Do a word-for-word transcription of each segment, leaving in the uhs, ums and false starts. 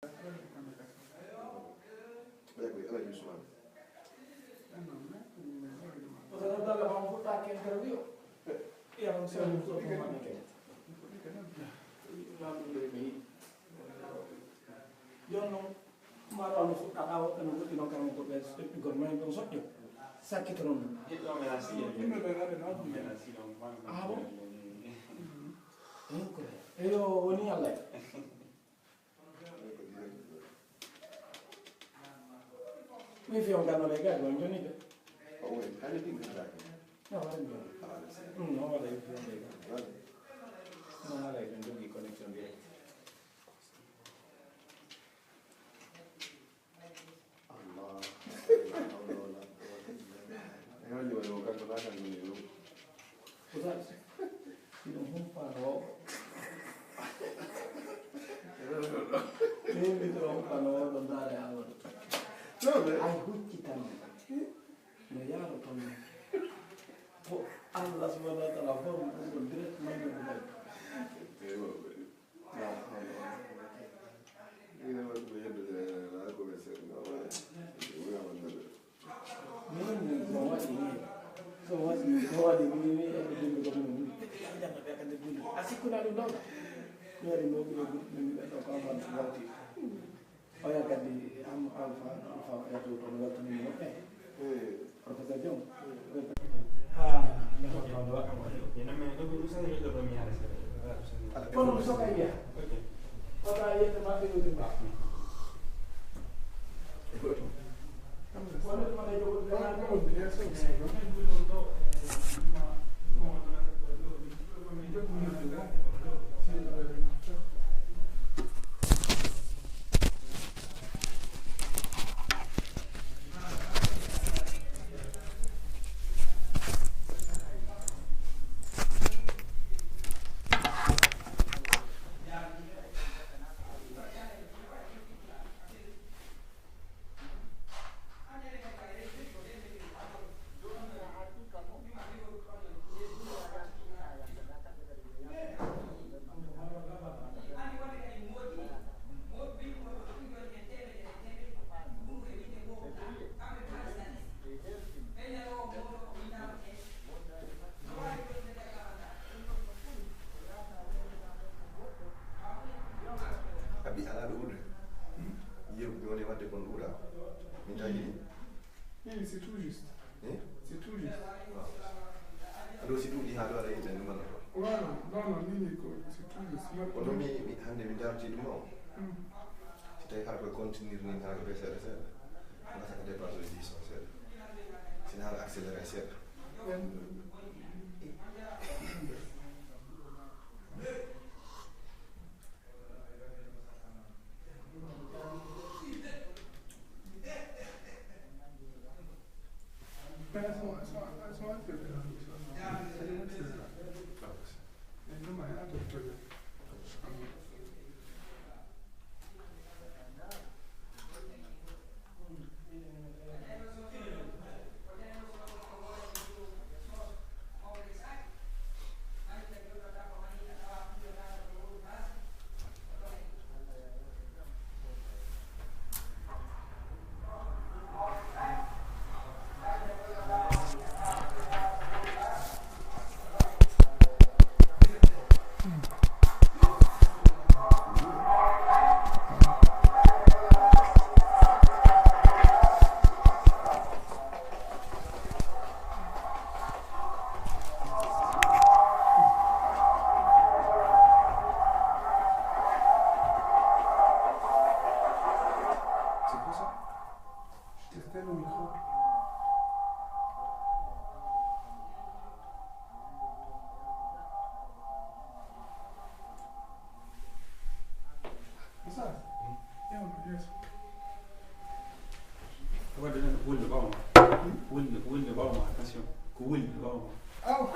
Ɓe ko Alhaji Ousmane. Parce que Abdallah, on fuɗɗaaki interview. Iya, on se on se on se. Jooni noon, maa taw no fuɗɗa, haa woɓɓe no goɗɗi noon, kamɓe ko ɓe soƴƴugol, ma en ɗon soƴƴo. Sakkito noon. Yimɓe ɓe nani noon. Ah bon? Eyo, woni Allah. Mi fiyon gannoo ley gay, ɗon joni de. O woni, hani ɗin ganndaaki. No, waɗa mi joni. Ah, merci. Mm, no, waɗa mi fiyon ley gay. Waɗa. No, waɗa mi jogii connexion direct. Allah. La hawla wala quwwata illa billah. E woni, woni, o kanko na kan woni ɗum. Oustaz, miɗo humpano o. Min miɗo humpano o ɗo ndaare Amadou. Ay huccitan mi. No yaaro toon mi. Ko Allah subhanahu wa ta'ala forme ɗum ɗon directement no ɗum waɗi. Eywa. La hawla wala quwwata illa billah. Ina waɗi ko yeddude la commissaire. No waɗa. Wona wonde. Min, min, so waɗi ni, so waɗi, so waɗi ni, mi eɓe dullude ko min, min, min, a sikkuno ɗum ɗon? Mi waɗi mawɓe e groupe min, ɓe ɗo ko Amadou Wati. Oya kadi am Alpha, Alpha Eto toon weltanimi woɓɓe. Professeur Diom. Ha, ne ko toon ɗo. Ok, non, mais donc, vous savez, le premier arrêt, c'est, voilà, vous savez. Kono mi soka yiya. Ok. Wata yedde maɓɓe ɗo ɗum. Abi alaa ɗo wuurde. Yeru ɓe woni waɗde kon ɗuuɗa. Min tawi ɗi. Oui, c'est tout juste. Eh? C'est tout juste. Waaw. Ado si ɗuuɗi haa ɗo aɗa yimɓe ɗum mbaɗa ɗo. Voilà, non, non, ni, ni ko, c'est tout juste. Kono mi, mi, hannde mi darti ɗum o. Mm. Si tawi hara koye contenir ni hara ko ɓe seeɗa seeɗa. Wona saka dépasse dix cent seeɗa. Sina hara accéléré seeɗa. Wadde noon ko wulde ɓaawo ma. Wulde, ko wulde ɓaawo ma, attention. Ko wulde ɓaawo ma. Ah, ok.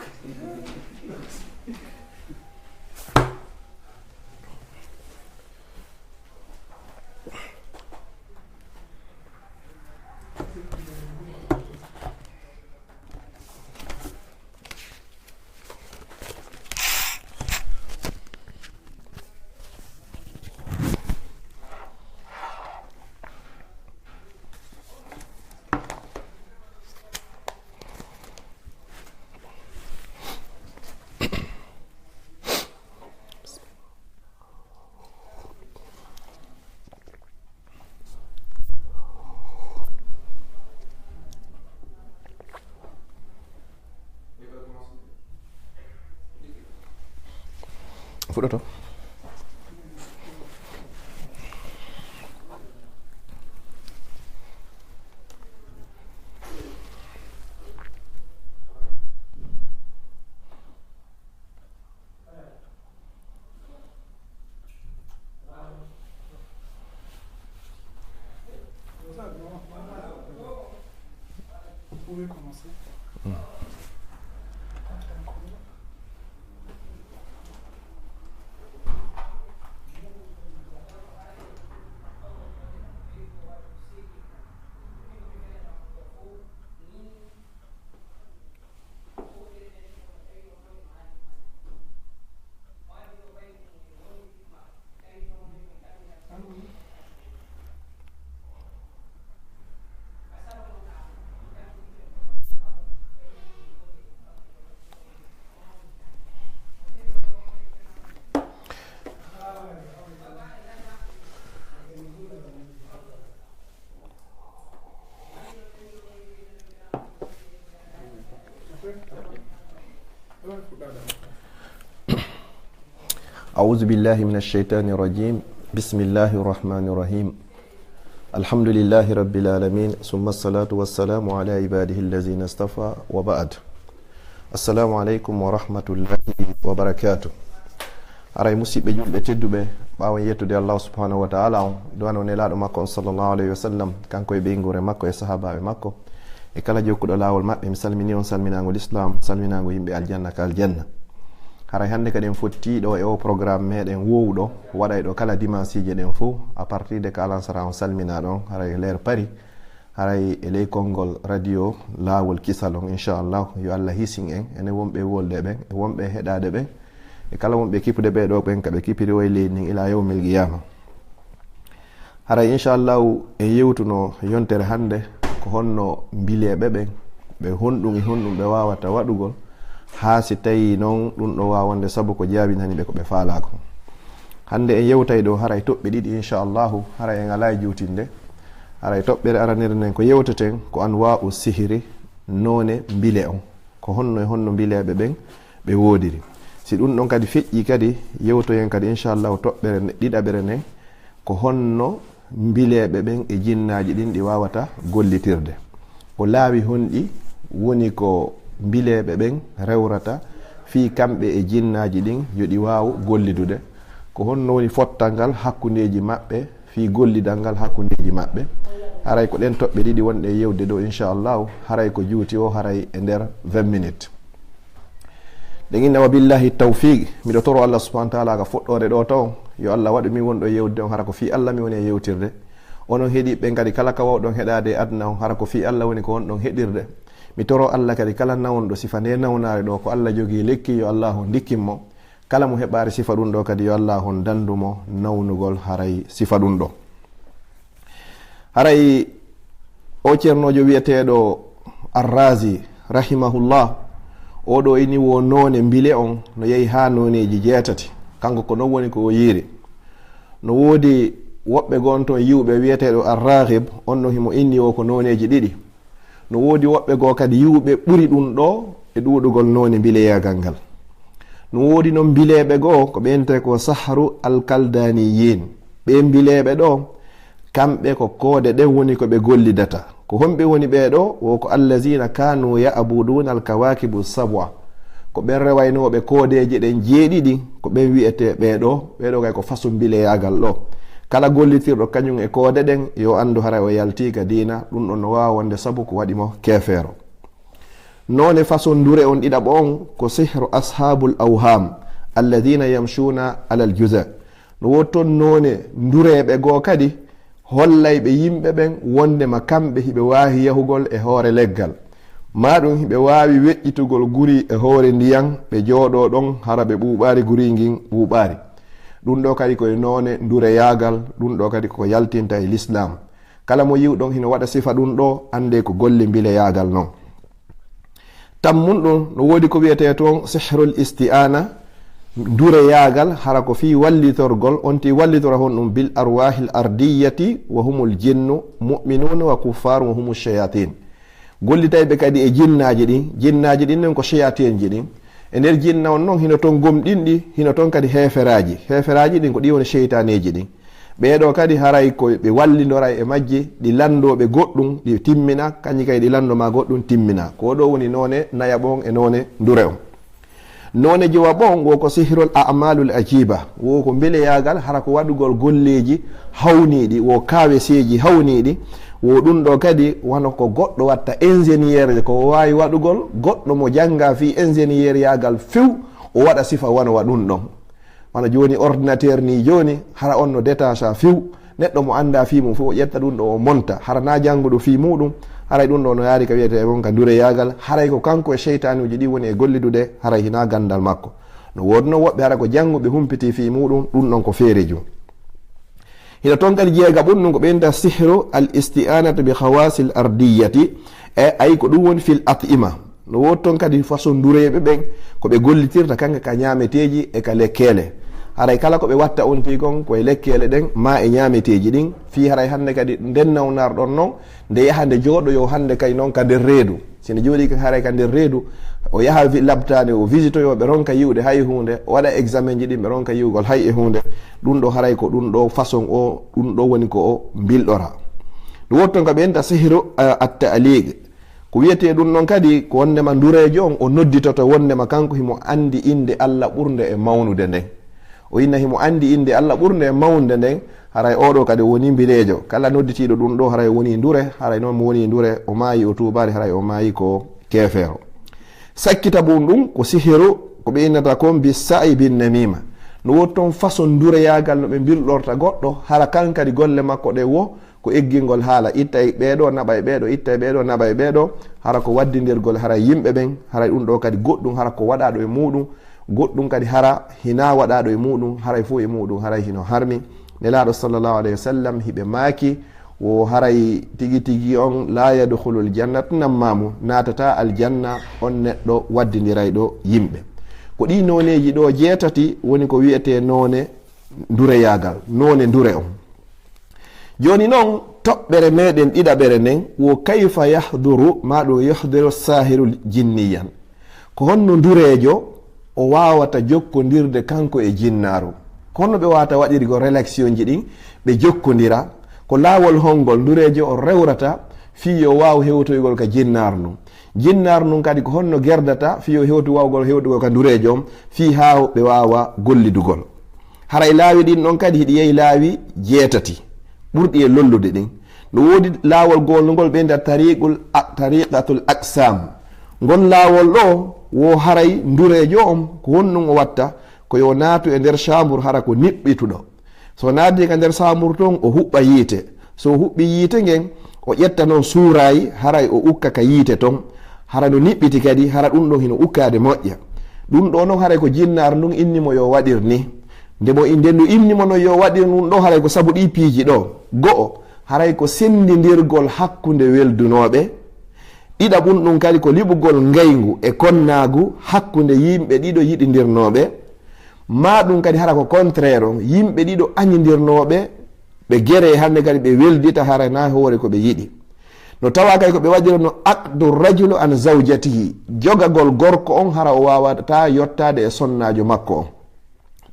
Fuɗɗoto. Vous pouvez commencer. أعوذ بالله من الشيطان الرجيم. بسم الله الرحمن الرحيم. الحمد لله رب العالمين، ثم الصلاة والسلام على عباده الذين اصطفى، وبعد. السلام عليكم ورحمة الله وبركاته. Haray, musiɓɓe julɓe tedduɓe, ɓaawo en yettude Allah subhanahu wa ta'ala on, du'ano nelaaɗo makko on sallallahu alayhi wa sallam, kanko e ɓeynguure makko e sahaabaaɓe makko, e kala jokkuɗo laawol maɓɓe, mi salmini on salminaango l'islam, salminaango yimɓe aljanna ka aljanna. Haray hannde kadi en fotti ɗo e o programme meɗen wowɗo, waɗay ɗo kala dimansiije ɗen fow, à partir de ka alansara on salminaa ɗon, haray l'heure pari, haray e ley konngol radio Laawol Kisal on, inchallah, yo Allah hisin en, enen wonɓe wolde ɓen, e wonɓe heɗaade ɓen, e kala wonɓe kipude ɓee ɗoo ɓen, ka ɓe kipiri o e leydi ndin ila yawmil qiyama. Haray, inchallahu, en yewtuno yontere hannde ko honno mbileeɓe ɓen, ɓe honɗum e honɗum ɓe waawata waɗugol, haa si tawii non ɗum ɗo waawande sabu ko jaabinani ɓe ko ɓe faalaa kon. Hannde en yewtay ɗo haray toɓɓe ɗiɗi, inchallahu, haray en alaa e juutinde. Haray toɓɓere aranere nden ko yewteten ko anwaa'u sihiri, noone mbile on. Ko honno e honno mbileeɓe ɓen ɓe woodiri. Si ɗum ɗon kadi feƴƴii kadi, yewtoyen kadi, inchallahu, toɓɓere nde, ɗiɗaɓere nden, ko honno mbileeɓe ɓen e jinnaaji ɗin ɗi waawata gollitirde. Ko laawi honɗi woni ko mbileeɓe ɓen rewrata fii kamɓe e jinnaaji ɗin yo ɗi waawu gollidude? Ko honno woni fottangal hakkundeeji maɓɓe fii gollidal ngal hakkundeeji maɓɓe? Haray ko ɗen toɓɓe ɗiɗi wonɗe e yewde ɗo, inchallahu. Haray ko juuti o, haray e nder vingt minutes. Ɗen inna wa billahi tawfiq, miɗo toro Allah subhanahu wa ta'ala ka fuɗɗoore ɗo taw, yo Allah waɗu mi wonɗo e yewde on, hara ko fii Allah mi woni e yewtirde. Onon heɗiiɓe ɓen kadi, kala ka wawɗon heɗaade e aduna on, hara ko fii Allah woni ko wonɗon heɗirde. Mi toro Allah kadi, kala nawnɗo sifa nde nawnaare ɗo, ko Allah jogii lekki, yo Allah on ndikkin mo. Kala mo heɓaari sifa ɗum ɗo kadi, yo Allah on dandu mo nawnugol haray sifa ɗum ɗo. Haray o ceernoojo wi'eteeɗo Arrazi, rahimahullah, oɗo ini wo noone mbile on no yehi haa nooneeji jeetati. Kanko ko non woni ko o yiiri. No woodi woɓɓe goo toon yi'uɓe wi'eteeɗo Arraghib, on ɗon himo inni wo ko nooneeji ɗiɗi. No woodi woɓɓe goo kadi yi'uɓe ɓuri ɗum ɗo e ɗuuɗugol noone mbileyagal ngal. No woodi non mbileeɓe goo ko ɓe innetee ko Sahru Alkaldaniyin. Ɓee mbileeɓe ɗo, kamɓe ko koode ɗen woni ko ɓe gollidata. Ko honɓe woni ɓee ɗo? Wo ko allazina kanu ya'buduna alkawakibu sab'a. Ko ɓen rewaynooɓe koodeeje ɗen jeeɗiɗi, ko ɓen wi'etee ɓee ɗo. Ɓee ɗo kay ko fasu mbileyagal ɗo. Kala gollitirɗo kañum e koode ɗen, yo anndu haray o yaltii ka diina, ɗum ɗon no waawa wonde sabu ko waɗi mo keefeero. Noone façon ndure on ɗiɗaɓo on ko sihru ashabul awham, alladhina yamshuna alal juza. No woodi toon noone ndureeɓe goo kadi, hollayɓe yimɓe ɓen wondema kamɓe hiɓe waawi yahugol e hoore leggal. Maa ɗum hiɓe waawi weƴƴitugol guri e hoore ndiyan, ɓe jooɗoo ɗon hara ɓe ɓuuɓaari guri ngin ɓuuɓaari. Ɗum ɗo kadi ko e noone ndureyaagal, ɗum ɗo kadi ko yaltinta e lislaam. Kala mo yi'uɗon hino waɗa sifa ɗum ɗo, anndee ko golle mbileyaagal non. Tammun ɗum, no woodi ko wi'etee toon sihrul isti'aana, ndureyaagal, hara ko fii wallitorgol, on tii wallitora honɗum? Bil arwaahil ardiyati wa humul jinnu, mu'minuuna wa kuffaaru wa humu shayatin. Gollitayɓe kadi e jinnaaji ɗin, jinnaaji ɗin non ko shayatiinji ɗin, E nder jinna on non, hino ton gomɗinɗi, hino ton kadi heeferaaji. Heeferaaji ɗin ko ɗi woni seytaaneeji ɗin. Ɓee ɗoo kadi haray ko ɓe wallindoray e majji, ɗi lanndoo ɓe goɗɗum, ɗi timmina, kañji kadi ɗi lanndoo ma goɗɗum, timmina. Ko ɗoo woni noone nayaɓo on e noone ndure on. Noone jowaɓo on, wo ko sihrul a'malul ajiba, wo ko mbeleyaagal, hara ko waɗugol golleeji hawniiɗi, wo kaaweseeji hawniiɗi, wo ɗum ɗoo kadi wano ko goɗɗo watta ingénieur, ko o waawi waɗugol, goɗɗo mo jannga fii ingénieur yaagal few, o waɗa sifa wano wa ɗum ɗon. Wano jooni ordinateur nii jooni, hara on no détacha few, neɗɗo mo annda fii mum fof, o ƴetta ɗum ɗo, o monta. Hara na jannguɗo fii muɗum, haray ɗum ɗo no yaari ka wiyetee won ka ndureyaagal, haray ko kanko e seytaanuuji ɗi woni e gollidude, haray hina ganndal makko. No woodi non woɓɓe hara ko jannguɓe humpiti fii muɗum, ɗum ɗon ko feere jum. Hino ton kadi jeega ɓun ɗum ko ɓe innta sihru al isti'anatu bi khawasil ardiyati, e ay ko ɗum woni fil at'ima. No woodi ton kadi façon ndureeɓe ɓen, ko ɓe gollitirta kanka ka ñaameteeji e ka lekkeele. Haray kala ko ɓe watta on tii kon, ko e lekkeele ɗen, maa e ñaameteeji ɗin. Fii haray hannde kadi nden nawnarɗon non, nde yaha nde jooɗoyoo hannde kay non ka nder reedu. Si nde jooɗii ka haray ka nder reedu, o yaha vi-, labtaade, o visitoyoo, ɓe ronka yi'ude hay huunde, o waɗa examen ji ɗin, ɓe ronka yi'ugol hay e huunde. Ɗum ɗo haray ko ɗum ɗo façon o, ɗum ɗo woni ko o mbilɗora. Ɗum woni ton ka ɓe innta sihru, eh, at-ta'liq. Ko wiyetee ɗum ɗon kadi, ko wondema ndureejo on o nodditoto wondema kanko himo anndi innde Alla ɓurnde e mawnude nden. O inna himo anndi innde Alla ɓurnde e mawnude nden, haray oo ɗoo kadi woni mbileejo. Kala nodditiiɗo ɗum ɗoo, haray woni ndure, haray noon mo woni ndure, o maayi o tuubaali, haray o maayi ko keefeero. Sakkita bun ɗum, ko sihiru, ko ɓe innata kon bi sa'i bin namima. No woodi ton façon ndureyaagal no ɓe mbilɗorta goɗɗo, hara kan kadi golle makko ɗe wo, ko eggingol haala, itta e ɓee ɗoo, naɓa e ɓee ɗoo, itta e ɓee ɗoo, naɓa e ɓee ɗoo, hara ko waddindirgol, hara yimɓe ɓen, hara ɗum ɗoo kadi goɗɗum, hara ko waɗaaɗo e muuɗum, goɗɗum kadi hara hinaa waɗaaɗo e muuɗum, haray fof e muuɗum, haray hino harmi. Nelaaɗo sallallahu alayhi wa sallam hiɓe maaki, wo haray tigi tigi on, "La yadkhulul jannata nammamu", naatata aljanna on neɗɗo waddindirayɗo yimɓe. Ko ɗii nooneeji ɗoo jeetati woni ko wiyetee noone ndureyaagal, noone ndure on. Jooni non, toɓɓere meɗen ɗiɗaɓere nden, wo kayfa yahduru, maa ɗum yahdiru saahiru jinniyan. Ko honno ndureejo o waawata jokkondirde kanko e jinnaaru? Ko honno ɓe waawata waɗirgo relation ji ɗin, ɓe jokkondira? Ko laawol hongol ndureejo o rewrata fii yo waaw hewtoygol ka jinnaaru ndun? Jinnaaru ndun kadi ko honno gerdata fii yo hewtu waawgol hewtugol ka ndureejo on fii haa ɓe waawa gollidugol? Haray laawi ɗin ɗon kadi hiɗi yehi laawi jeetati ɓurɗi e lollude ɗin. No woodi laawol goolnugol ɓe nder tariqul a-, tariqatul aqsam. Ngol laawol ɗo wo haray ndureejo on ko honɗum o watta? Ko yo naatu e nder chambre hara ko niɓɓituɗo. So naati ka nder chambre ton, o huɓɓa yiite. So o huɓɓi yiite ngen, o ƴetta non suurayi, haray o ukka ka yiite ton. Hara no niɓɓiti kadi, hara ɗum ɗon hino ukkaade moƴƴa. Ɗum ɗo non haray ko jinnaar ndun inni mo yo waɗir ni. Nde mo, nde ndu inni mo non yo waɗir ɗum ɗo, haray ko sabu ɗi piiji ɗo. Go'o, haray ko senndindirgol hakkunde weldunooɓe. Ɗiɗaɓun ɗum kadi ko liɓugol ngayngu e konnaagu hakkunde yimɓe ɗiɗo yiɗindirnooɓe. Maa ɗum kadi hara ko contraire on, yimɓe ɗiɗo añindirnooɓe, ɓe gere hannde kadi ɓe weldita hara na hoore ko ɓe yiɗi. No tawa kay ko ɓe waɗirano aqdu rajulu an zawjatihi, jogagol gorko on hara o waawata yottaade e sonnaajo makko on.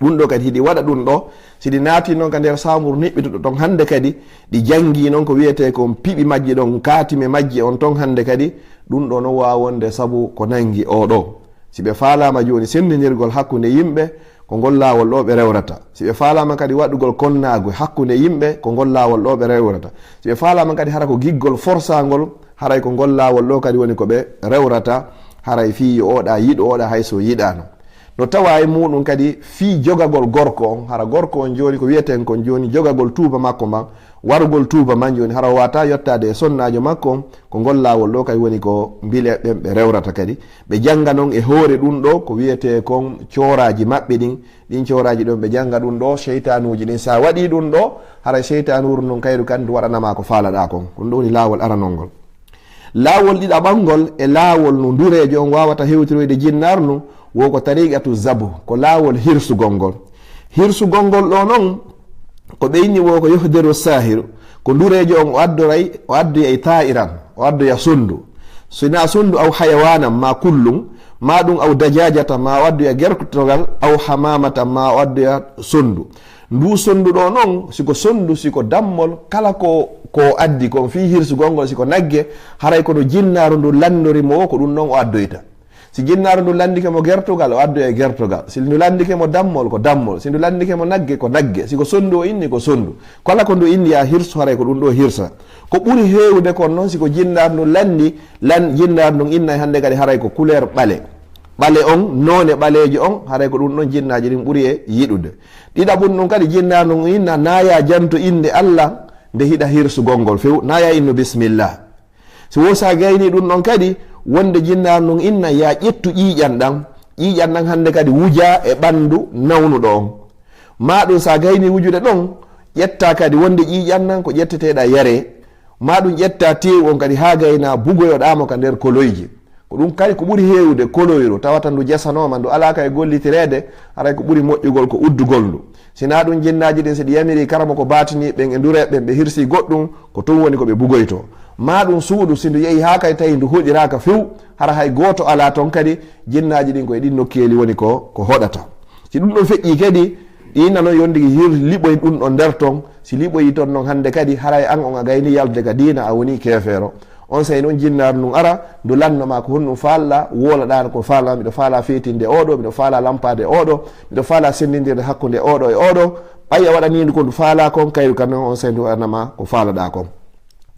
Ɗum ɗo kadi hiɗi waɗa ɗum ɗo, si ɗi naati noon ka nder saamuru niɓɓituɗo ton hannde kadi, ɗi janngi noon ko wiyetee kon piɓi majji ɗon, kaatime majji on ton hannde kadi, ɗum ɗo no waawa wonde sabu ko nanngi oo ɗo. Si ɓe faalaama jooni senndindirgol hakkunde yimɓe, ko ngol laawol ɗo ɓe rewrata. Si ɓe faalaama kadi waɗugol konnaagu hakkunde yimɓe, ko ngol laawol ɗo ɓe rewrata. Si ɓe faalaama kadi hara ko giggol forsangol, haray ko ngol laawol ɗo kadi woni ko ɓe rewrata, haray fii yo oɗa yiɗu oɗa hay so yiɗaano. No tawa e muuɗum kadi fii jogagol gorko on, hara gorko on jooni ko wiyeten kon jooni jogagol tuuba makko man, warugol tuuba man jooni, hara o waata yottaade e sonnaajo makko on, ko ngol laawol ɗo kadi woni ko mbile ɓen ɓe rewrata kadi. Ɓe jannga non e hoore ɗum ɗo ko wiyetee kon cooraaji maɓɓe ɗin, ɗin cooraaji ɗon ɓe jannga ɗum ɗo, seytaanuuji ɗin. Sa waɗii ɗum ɗo, hara seytaanuuru ndun kayru kan ndu waɗanama ko faalaɗaa kon. Ɗum ɗo woni laawol aranol ngol. Laawol ɗiɗaɓal ngol e laawol no ndureejo on waawata hewtiroyde jinnaar nu, wo ko tariqatu zabu, ko laawol hirsugol ngol. Hirsugol ngol ɗo non, ko ɓe inni wo ko yohderu saahiru, ko ndureejo on o addoray, o addoya e taa'iran, o addoya sonndu. So na sonndu aw hayawaanan ma kullum, Ma ɗum aw dajajata, ma o addoya gertogal, aw hamamata, ma o addoya sondu. Ndu sondu ɗo noon, siko sondu, siko dammol, kala ko, ko addi kon fii hirsugol ngol, siko nagge, haray kono jinnaaru ndu lanndori mo, ko ɗum noon o addoyta. Si jinnaaru ndu lanndike mo gertogal, o addoya e gertogal. Si ndu lanndike mo dammol, ko dammol. Si ndu lanndike mo nagge, ko nagge. Siko sondu o inni, ko sondu. Kala ko ndu inni ya hirsu, haray ko ɗum ɗo hirsa. Ko ɓuri heewude kon noon, siko jinnaaru ndu lanndi, lan-, jinnaaru ndun innay hannde kadi haray ko couleur ɓale. Ɓale on, noone ɓaleejo on, haray ko ɗum ɗon jinnaaji ɗin ɓuri e yiɗude. Ɗiɗaɓun ɗum kadi, jinnaaru ndun inna, na ya jantu innde Allah nde hiɗa hirsugol ngol few, na ya innu bismillah. Si wo sa gayni ɗum ɗon kadi, wonde jinnaaru ndun inna ya ƴettu ƴiiƴan ɗan, ƴiiƴan ɗan hannde kadi wuja e ɓanndu nawnuɗo on. Ma ɗum sa gayni wujude ɗon, ƴetta kadi wonde ƴiiƴan nan ko ƴetteteɗa yare. Ma ɗum ƴetta teewu on kadi haa gayna bugoyoɗa mo ka nder koloyji. Ko ɗum kadi ko ɓuri heewude koloyru, tawata ndu jasanoma, ndu alaa ka e gollitireede, haray ko ɓuri moƴƴugol ko uddugol ndu. Sina ɗum jinnaaji ɗin, si ɗi yamiri karamoko baatini ɓen e ndure ɓen, ɓe hirsi goɗɗum, ko tun woni ko ɓe bugoyto. Ma ɗum suudu, si ndu yehi haa kay tawi ndu hoɗiraaka few, hara hay gooto alaa ton kadi, jinnaaji ɗin ko e ɗin nokkeeli woni ko, ko hoɗata. Si ɗum ɗon feƴƴi kadi, ɗi nano yondigi hir liɓoy ɗum ɗon nder ton. Si liɓoyi ton non hannde kadi, haray an on a gayni yalde ka diina, a woni keefeero. On sey non jinnaaru ndun ara, ndu lanno ma ko honɗum faalɗa, woolaɗa ko faalɗa, miɗo faala feetinde oɗo, miɗo faala lampaade oɗo, miɗo faala senndindirde hakkunde oɗo e oɗo. Ɓay a waɗanii ndu ko ndu faala kon, kayru kan non on sey ndu waɗana ma ko faalaɗa kon.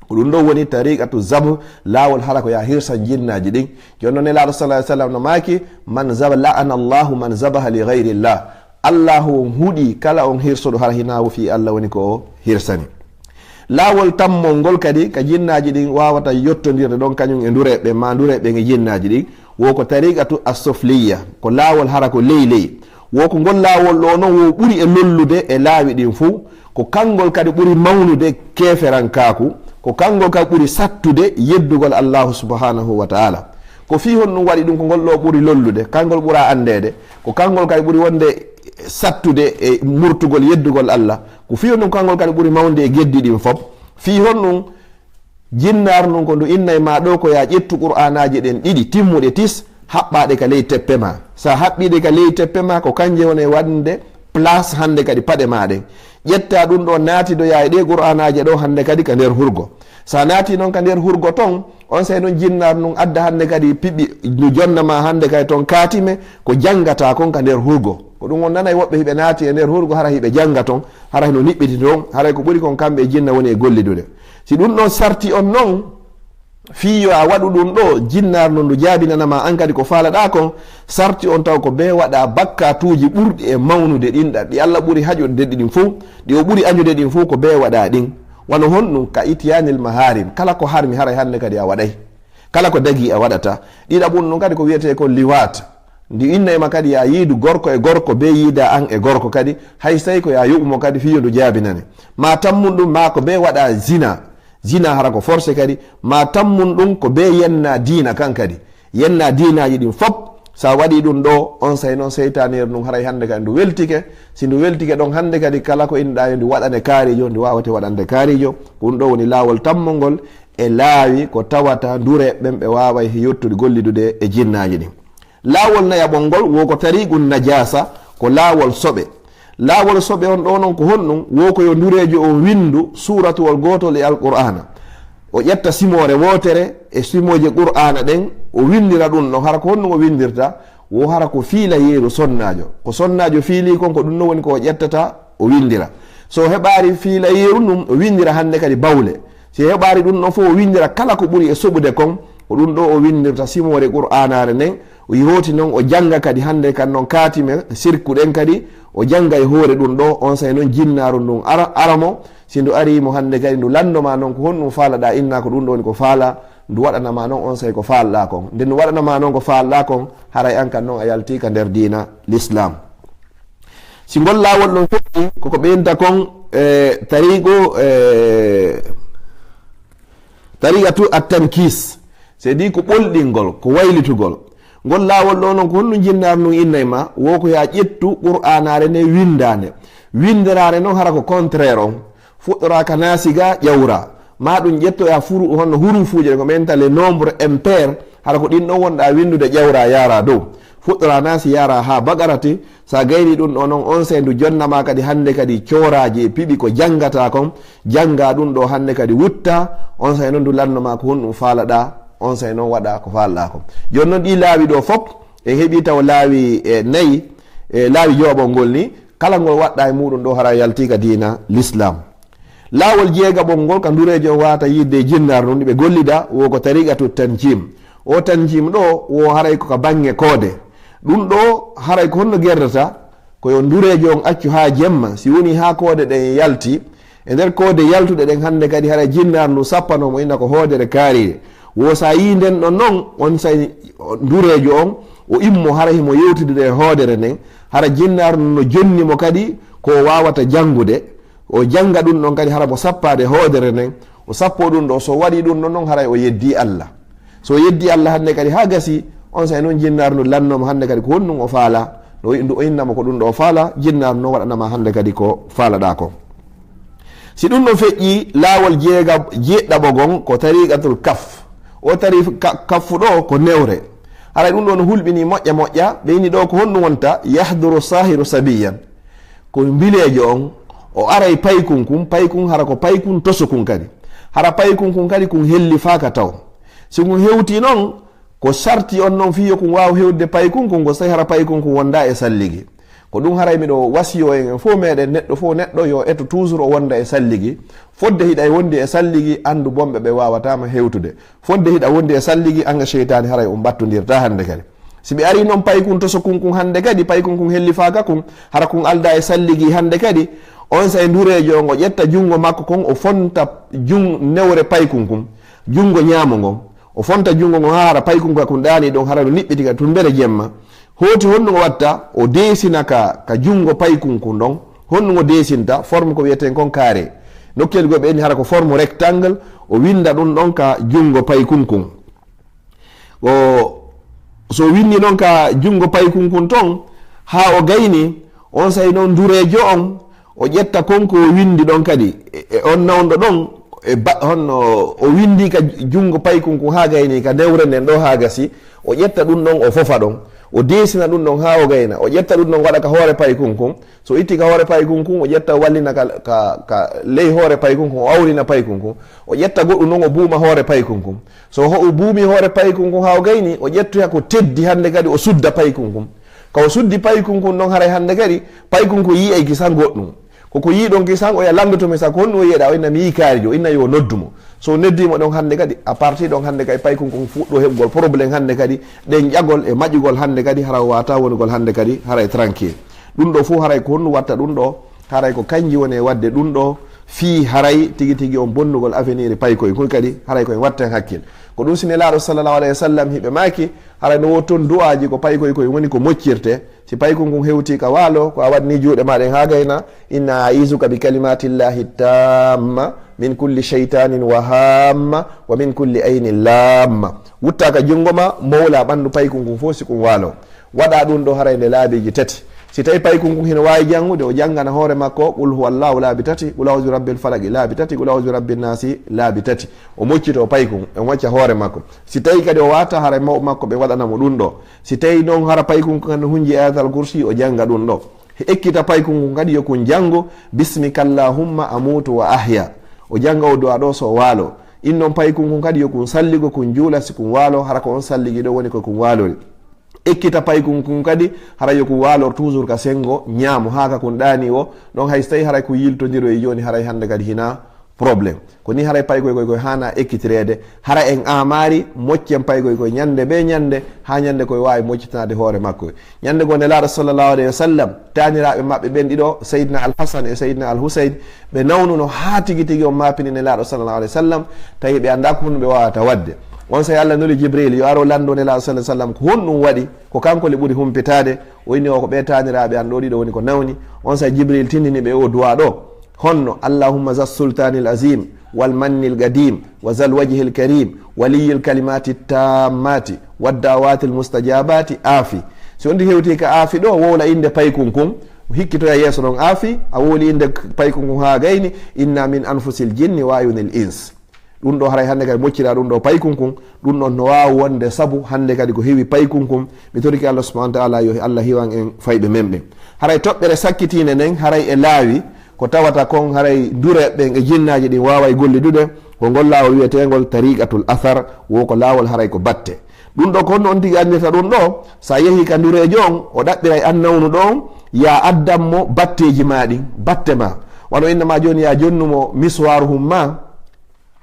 Ko ɗum ɗo woni tariqatu zabh, laawol hara ko ya hirsa jinnaaji ɗin. Jooni non Nelaaɗo sallallahu alaihi wasallam no maaki, "Man zaba, la'ana Allahu man zabaha li ghayrillah." Allahu on huɗi kala on hirsoɗo hara hinaawo fii Allah woni ko o hirsani. Laawol tammol ngol kadi ka jinnaaji ɗin waawata yottondirde ɗon kañum e ndureɓe ma ndureɓe e jinnaaji ɗin, wo ko tariqatu as-sufliyya, ko laawol hara ko ley ley. Wo ko ngol laawol ɗo non wo ɓuri e lollude e laawi ɗin fuu, ko kangol kadi ɓuri mawnude keeferankaaku, ko kangol kadi ɓuri sattude yeddugol Allahu subhanahu wa ta'ala. Ko fii honɗum waɗi ɗum ko ngol ɗo ɓuri lollude, kangol ɓura anndeede, ko kangol kadi ɓuri wonde sattude e murtugol yeddugol Allah, ko fii honɗum kangol kadi ɓuri mawnude e geddi ɗin fop. Fii honɗum? Jinnaaru ndun ko ndu innay ma ɗo ko ya ƴettu Qur'aanaaji ɗen ɗiɗi timmuɗe tis, haɓɓaaɗe ka ley teppe ma. Sa haɓɓiiɗe ka ley teppe ma, ko kanje woni waɗnde place hannde kadi paɗe ma ɗen. Ƴetta ɗum ɗo naatidoya e ɗe Qur'aanaaje ɗo hannde kadi ka nder hurgo. Sa naati non ka nder hurgo ton, on sey non jinnaaru ndun adda hannde kadi piɓi ndu jonna ma hannde kadi ton kaatime ko janngata kon ka nder hurgo. Ko ɗum on nanay woɓɓe hiɓe naati e nder hurgo hara hiɓe jannga ton, hara hino niɓɓiti ton, haray ko ɓuri kon kamɓe e jinna woni e gollidude. Si ɗum ɗon sarti on non, fii yo a waɗu ɗum ɗo, jinnaaru ndun ndu jaabinana ma an kadi ko faalaɗa kon, sarti on taw ko bee waɗa bakkatuuji ɓurɗi e mawnude ɗin ɗa, ɗi Allah ɓuri haƴude ɗin fow, ɗi o ɓuri añude ɗin fow ko bee waɗa ɗin. Wano honɗum? Ka ityanil maharim, kala ko harmi haray hannde kadi a waɗay. Kala ko dagi a waɗata. Ɗiɗaɓun ɗum kadi ko wiyetee ko liwaat. Ndi innay ma kadi ya yiidu gorko e gorko bee yiida an e gorko kadi, hay sey ko ya yoɓu mo kadi fii yo ndu jaabinane. Ma tammun ɗum ma ko bee waɗa zina. Zina hara ko forcé kadi, ma tammun ɗum ko bee yenna diina kan kadi. Yenna diinaaji ɗin fop, sa waɗi ɗum ɗo, on sey non seytaaneeru ndun haray hannde kadi ndu weltike. Si ndu weltike ɗon hannde kadi kala ko inɗa yo ndu waɗane kaarijo, ndu waawete waɗande kaarijo. Ko ɗum ɗo woni laawol tammongol e laawi ko tawata ndure ɓen ɓe waaway yottude gollidude e jinnaaji ɗin. Laawol nayaɓol ngol wo ko tariqun najaasa, ko laawol soɓe. Laawol soɓe on ɗo non ko honɗum? Wo ko yo ndureejo on winndu suuratuwol gootol e Alqur'aana. O ƴetta simoore wootere e simooje Qur'aana ɗen, o winndira ɗum ɗon. Hara ko honɗum o winndirta? Wo hara ko fiila yeeru sonnaajo. Ko sonnaajo fiili kon, ko ɗum ɗon woni ko o ƴettata, o winndira. So o heɓaari fiila yeeru ndun, o winndira hannde kadi bawle. Si heɓaari ɗum ɗon fof, o winndira kala ko ɓuri e soɓude kon, ko ɗum ɗo o winndirta simoore Qur'aanaare nden. O hooti non, o jannga kadi hannde kan non kaatime sirku ɗen kadi, o jannga e hoore ɗum ɗo, on sey non jinnaaru ndun ara, ara mo. Si ndu arii mo hannde kadi, ndu lanndo ma non ko honɗum faalaɗaa, inna ko ɗum ɗo woni ko faala, ndu waɗana ma non on sey ko faalɗaa kon. Nde ndu waɗana ma non ko faalɗaa kon, haray an kan non a yaltii ka nder diina Lislaam. Si ngol laawol ɗon feƴƴi, koko ɓeynta kon, e, tariqu, e, tariqatu at-tankis. C'est-à-dire ko ɓolɗingol, ko waylitugol. Ngol laawol ɗo non, ko honɗum jinnaaru ndun innay ma? Wo ko ya ƴettu Qur'aanaare nde winndaande. Winndiraare non hara ko contraire on. Fuɗɗoraa ka naasi ga ƴawraa. Ma ɗum ƴettoya furu, honno huruufuuje ɗe ko ɓeynta les nombres impairs. Hara ko ɗin ɗon wonɗa winndude, ƴawra yaara dow. Fuɗɗora naasi yaara haa bagarati. Sa gayni ɗum ɗo noon, on sey ndu jonnama kadi hannde kadi cooraaji e piɓi ko janngata kon, jannga ɗum ɗo hannde kadi wutta, on sey noon ndu lannoma ko honɗum faalaɗa, on sey noon waɗa ko faalaɗa kon. Jooni noon ɗi laawi ɗo fof, en heɓi taw laawi, e, nayi, e, laawi jowaɓol ngol ni, kala ngol waɗɗa e muɗum ɗo hara yalti ka diina l'islam. Laawol jeegaɓol ngol ka ndureejo on waawata yiide e jinnaar nun, ɓe gollida, wo ko tariqatu tanjim. O tanjim ɗo, wo haray ko ka baŋŋe koode. Ɗum ɗo, haray ko honno gerdata? Ko yo ndureejo on accu haa jemma. Si woni haa koode ɗen yalti, e nder koode yaltuɗe ɗen hannde kadi, haray jinnaar ndu sappano mo inna ko hoodere kaarire. Wo sa yii nden ɗon non, on say ndureejo on, o immo, hara himo yewtidira e hoodere nden, hara jinnaar ndu no jonni mo kadi ko o waawata janngude. O jannga ɗum ɗon kadi, hara mo sappaade hoodere nden, o sappo ɗum ɗo, so waɗi ɗum ɗon non, haray o yeddi Allah. So o yeddi Allah hannde kadi haa gasi, on say noon jinnaar ndu lannomo hannde kadi ko honɗum o faala, no o, ndu o innamo ko ɗum ɗo o faala, jinnaar ndu waɗanama hannde kadi ko faalaɗa ko. Si ɗum ɗon feƴƴi, laawol jeega-, jeeɗɗaɓo gon ko tariqatul kaf. O tari ka-, kaffu ɗo ko newre. Haray ɗum ɗo no hulɓini moƴƴa moƴƴa, ɓe inni ɗo ko honɗum wonta, yahduru sahiru sabiyan. Ko mbileejo on, o aray paykun kun, paykun hara ko paykun toso kun kadi. Hara paykun kun kadi kun hellifaaka taw. Si kun hewti non, ko sarti on non fii yo kun waaw hewtude paykun kun, ko tawi hara paykun kun wonda e salligi. Ko ɗum haray miɗo wasiyo en, en fof meɗen, neɗɗo fof neɗɗo yo eto toujours o wonda e salligi. Fodde hiɗa e wondi e salligi, anndu bonɓe ɓe waawatama hewtude. Fodde hiɗa wondi e salligi, anga seytaani haray on battondirta hannde kadi. Si ɓe ari non paykun toso kun kun hannde kadi, paykun kun hellifaaka kun, hara kun alda e salligi hannde kadi, on say ndureejo on o ƴetta junngo makko kon, o fonta jun-, newre paykun kun, junngo ñaamo ngon. O fonta junngo ngon haa hara paykun kun kun ɗaani ɗon, hara no niɓɓiti ka tun mbele jemma. Hooti honɗum o watta? O deesina ka, ka junngo paykun kun ɗon. Honɗum o deesinta? Forme ko wiyeten kon carré. Nokkel goo ɓe inni hara ko forme rectangle, o winnda ɗum ɗon ka junngo paykun kun. O, so o winndi ɗon ka junngo paykun kun ton, haa o gayni, on say noon ndureejo on, o ƴetta kon ko o winndi ɗon kadi. E, e on nawndo ɗon, e ba-, honno o winndi ka junngo paykun kun haa gayni ka newre nden ɗo haa gasi, o ƴetta ɗum ɗon, o fofa ɗon. O deesina ɗum ɗon haa o gayna. O ƴetta ɗum ɗon, waɗa ka hoore paykun kun. So itti ka hoore paykun kun, o ƴetta wallina ka, ka, ka ley hoore paykun kun, o awrina paykun kun. O ƴetta goɗɗum ɗon, o buuma hoore paykun kun. So ho-, o buumi hoore paykun kun haa o gayni, o ƴettoya ko teddi hannde kadi, o sudda paykun kun. Ka o suddi paykun kun ɗon, haray hannde kadi, paykun kun yi'ay kisan goɗɗum. Ko ko yii ɗon kisan, o ya lanndoto mi sa ko honɗum o yi'eɗa, o inna mi yii kaari jo, inna yo noddu mo. So o noddi mo ɗon hannde kadi, à partir ɗon hannde kadi paykun kun fuɗɗo heɓugol problème hannde kadi, ɗen ƴagol e maƴugol hannde kadi, hara o waata wonugol hannde kadi, haray tranquille. Ɗum ɗo fof haray ko honɗum watta ɗum ɗo, haray ko kanji woni e waɗde ɗum ɗo, fii haray tigi tigi on bonnugol avenir paykoy koy kadi, haray ko en watten hakkil. Ko ɗum si Nelaaɗo sallallahu alayhi wa sallam hiɓe maaki, haray no wo toon du'aaji ko paykoy koy woni ko moccirte, si paykun kun hewti ka waalo, ko a waɗni juuɗe ma ɗen haa gayna, inna a'izuka bi kalimatillahi tamma min kulli shaytanin wa hamma wa min kulli aynin lamma. Wutta ka junngo ma, mowla ɓanndu paykun kun fof si kun waalo. Waɗa ɗum ɗo haray nde laabiiji tati. Si tawi paykun kun hino waawi janngude, o janngana hoore makko, qul huwa Allahu laabi tati, qul a'udhu bi rabbil falaqi laabi tati, qul a'udhu bi rabbin nasi laabi tati. O moccito paykun, o mocca hoore makko. Si tawi kadi o waata, haray mawɓe makko ɓe waɗana mo ɗum ɗo. Si tawi noon hara paykun kun hunji ayatal kursi, o jannga ɗum ɗo. Ekkita paykun kun kadi yo kun janngo, bismika Allahumma amutu wa ahya. O jannga o du'a ɗo so o waalo. In noon paykun kun kadi yo kun salligo, kun juula si kun waalo, hara ko on salligi ɗo woni ko kun waalori. Ekkita paykun kun kadi, hara yo kun waalor toujours ka senngo ñaamo, haa ka kun ɗaani o, ɗon hay so tawi haray kun yiltondiro e jooni, haray hannde kadi hina problème. Ko ni haray paykoy koy koy haana ekkitireede, hara en aamaari moccen paykoy koy ñannde bee ñannde, haa ñannde koy waawi moccitanaade hoore makko. Ñannde goo Nelaaɗo sallallahu alayhi wa sallam, taaniraaɓe maɓɓe ɓen ɗiɗo, Seydina Al Hasan e Seydina Al Husayn, ɓe nawnuno haa tigi tigi on maapini Nelaaɗo sallallahu alayhi wa sallam, tawi ɓe anndaa ko honno ɓe waawata waɗde. On saa'i Allah nuli Jibril yo ar o lanndo Nelaaɗo sallallahu alayhi wa sallam ko honɗum waɗi, ko kanko le ɓuri humpitaade. O inni o ko ɓee taaniraaɓe an ɗoo ɗiɗo woni ko nawni. On saa'i Jibril tindini ɓe o du'a ɗo. Honno, Allahumma zal sultanil azim, wal mannil qadim, wa zal wajhil karim, waliyil kalimati tammati, wad da'awatil mustajabati, aafi. Si on hewti ka aafi ɗo, wowla innde paykun kun, hikkitoya yeeso ɗon aafi, a wowli innde paykun kun haa gayni, inna min anfusil jinni wa ayunil ins. Ɗum ɗo haray hannde kadi moccira ɗum ɗo paykun kun, ɗum ɗon no waawi wonde sabu hannde kadi ko heewi paykun kun. Mi torike Allah subhanahu wa ta'ala yo Allah hiwan en fayɓe men ɓen. Haray toɓɓere sakkitiinde nden haray e laawi ko tawata kon haray ndureeɓe ɓen e jinnaaji ɗin waaway gollidude, ko ngol laawol wi'eteengol tariqatul athar, wo ko laawol haray ko batte. Ɗum ɗo ko honno on tigi anndirta ɗum ɗo, sa yehi ka ndureejo on, o ɗaɓɓiray an nawnuɗo on, ya addan mo batteeji ma ɗin, batte ma. Wano inna ma jooni ya jonnu mo miswaaruhum ma,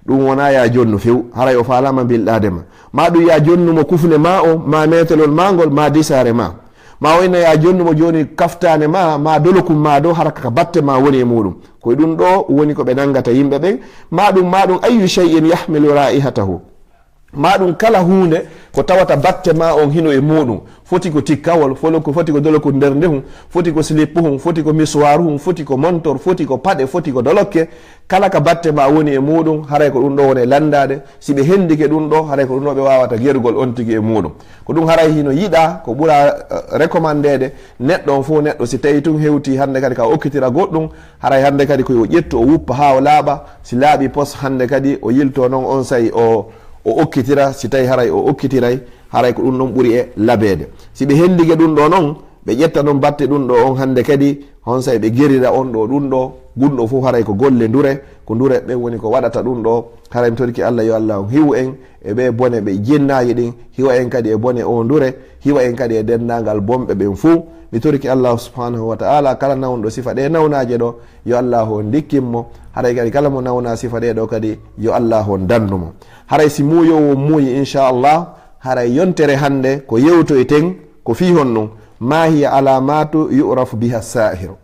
ɗum wona ya jonnu few, haray o faalama bilɗaade ma. Ma ɗum ya jonnu mo kufne ma o, ma metelol ma ngol, ma disaare ma. Ma o inna ya jonnu mo jooni kaftaane ma, ma dolokun ma ɗo, hara ka batte ma woni e muɗum. Ko e ɗum ɗo woni ko ɓe nangata yimɓe ɓen. Ma ɗum, ma ɗum ayyu shay'in yahmilu ra'ihatahu. Ma ɗum kala huunde ko tawata batte ma on hino e muɗum. Foti ko tikkawol, folo ko, foti ko dolokun nder ndehun, foti ko slippuhun, foti ko miswaaruhun, foti ko montor, foti ko paɗe, foti ko dolokke. Kala ka batte ma woni e muɗum, haray ko ɗum ɗo woni e lanndaade. Si ɓe hendike ɗum ɗo, haray ko ɗum ɗo ɓe waawata gerugol on tigi e muɗum. Ko ɗum haray hino yiɗa, ko ɓura, eh, recommandede, neɗɗo on fof neɗɗo, si tawi tun hewti hannde kadi ka okkitira goɗɗum, haray hannde kadi ko yo ƴettu o wuppa haa o laaɓa. Si laaɓi pos hannde kadi o yilto non on say o, o okkitira, si tawi haray o okkitiray, haray ko ɗum ɗon ɓuri e labeede. Si ɓe hendike ɗum ɗo non, ɓe ƴetta non batte ɗum ɗo on hannde kadi, on say ɓe gerira on ɗo ɗum ɗo, gunɗo fof haray ko golle ndure, ko ndure ɓen woni ko waɗata ɗum ɗo. Haray mi torike Allah yo Allah on hiwu en e ɓe bone ɓe jinnaaji ɗin, hiwa en kadi e bone o ndure, hiwa en kadi e denndaangal bonɓe ɓen fof. Mi torike Allah subhanahu wa ta'ala kala nawnuɗo sifa ɗe nawnaaje ɗo, yo Allah on ndikkin mo. Haray kadi kala mo nawna sifa ɗe ɗo kadi, yo Allah on dandu mo. Haray si muuyowo muuyi, inchallah, haray yontere hannde ko yewtoyten ko fii honɗum, ma hiya alamatu yu'rafu biha sahiru.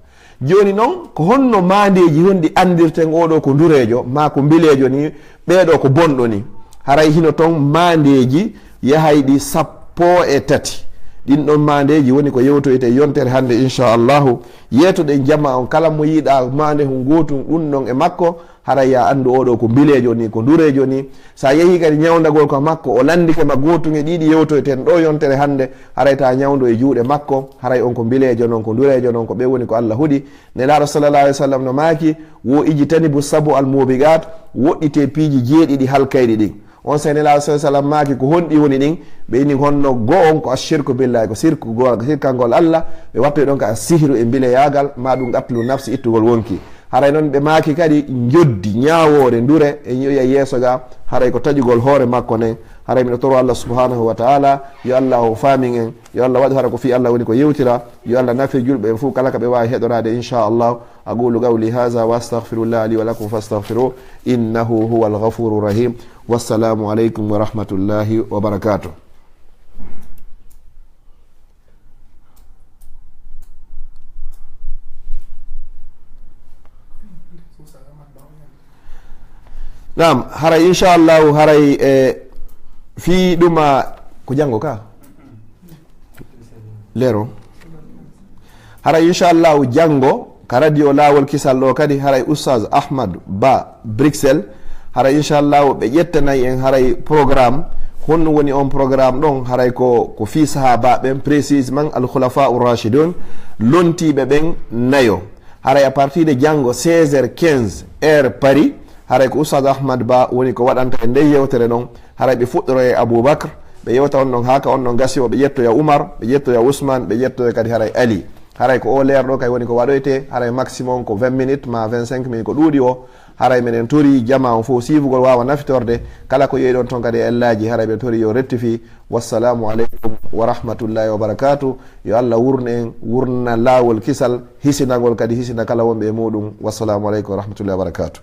Jooni non, ko honno maandeeji honɗi anndirten oo ɗoo ko ndureejo maa ko mbileejo nii, ɓee ɗoo ko bonɗo nii? Haray hino ton maandeeji yahayɗi sappo e tati. Ɗin ɗon maandeeji woni ko yewtoyte yontere hannde, inchallahu. Yeetoɗen jamaa on, kala mo yiɗaa maande hun gootun ɗun ɗon e makko, haray ya anndu oo ɗoo ko mbileejo nii, ko ndureejo nii. Sa yehi kadi ñawndagol ka makko, o lanndike ma gootun e ɗiɗi yewtoyten ɗoo yontere hannde, haray ta ñawndo e juuɗe makko, haray on ko mbileejo non, ko ndureejo non, ko ɓe woni ko Allah huɗi. Nelaaɗo sallallahu alayhi wa sallam no maaki, wo ijtanibu sabu al mubiqat, woɗɗite piiji jeeɗiɗi halkayɗi ɗin. On say Nelaaɗo sallallahu alayhi wa sallam maaki, ko honɗi woni ɗin? Ɓe inni honno go'o on ko ashirku billahi, ko sirku go'o, ko sirkangol Allah. Ɓe wattoyi ɗon ka asihru e mbileyaagal, ma ɗum qatlu nafsi, ittugol wonki. Haray non ɓe maaki kadi njoddi, ñaawoore, ndure, e ñi'oya yeeso ga, haray ko taƴugol hoore makko nden. Haray miɗo toro Allah subhanahu wa ta'ala, yo Allah o faamin en, yo Allah waɗu hara ko fii Allah woni ko yewtira, yo Allah nafir julɓe en fuu kala ka ɓe waawi heɗoraade, inchallah. أقول قولي هذا وأستغفر الله لي ولكم فاستغفروه إنه هو الغفور الرحيم. والسلام عليكم ورحمة الله وبركاته. Naam, haray inchallahu, haray, e, fii ɗuma ko janngo ka? Lero. Haray inchallahu janngo, ka radio Laawol Kisal ɗo kadi, haray Oustaz Ahmad Ba Bruxelles, haray inchallahu ɓe ƴettanay en haray programme. Honno woni on programme ɗon? Haray ko, ko fii sahaaba ɓen, précisément al khulafa ur rashidun, lontiiɓe ɓen nayo. Haray à partir de janngo seize heures quinze, heure Paris, haray ko Oustaz Ahmad Ba woni ko waɗanta e ndee yewtere ɗon. Haray ɓe fuɗɗoro e Abou Bakr, ɓe yewta on ɗon haa ka on ɗon gasi, o ɓe ƴettoya Umar, ɓe ƴettoya Ousmane, ɓe ƴettoya kadi haray Ali. Haray ko o leer ɗo kay woni ko waɗoyte, haray maximum ko vingt minutes ma vingt-cinq minutes ko ɗuuɗi o. Haray meɗen tori jamaa on fof siifugol waawa nafitorde, kala ko yehi ɗon ton kadi e ellaaji, haray ɓe tori yo rectifie. Wassalamu aleykum wa rahmatullahi wa barakatuh. Yo Allah wurnu en, wurna Laawol Kisal, hisinagol kadi hisina kala wonɓe e muɗum. Wassalamu aleykum wa rahmatullahi wa barakatuh.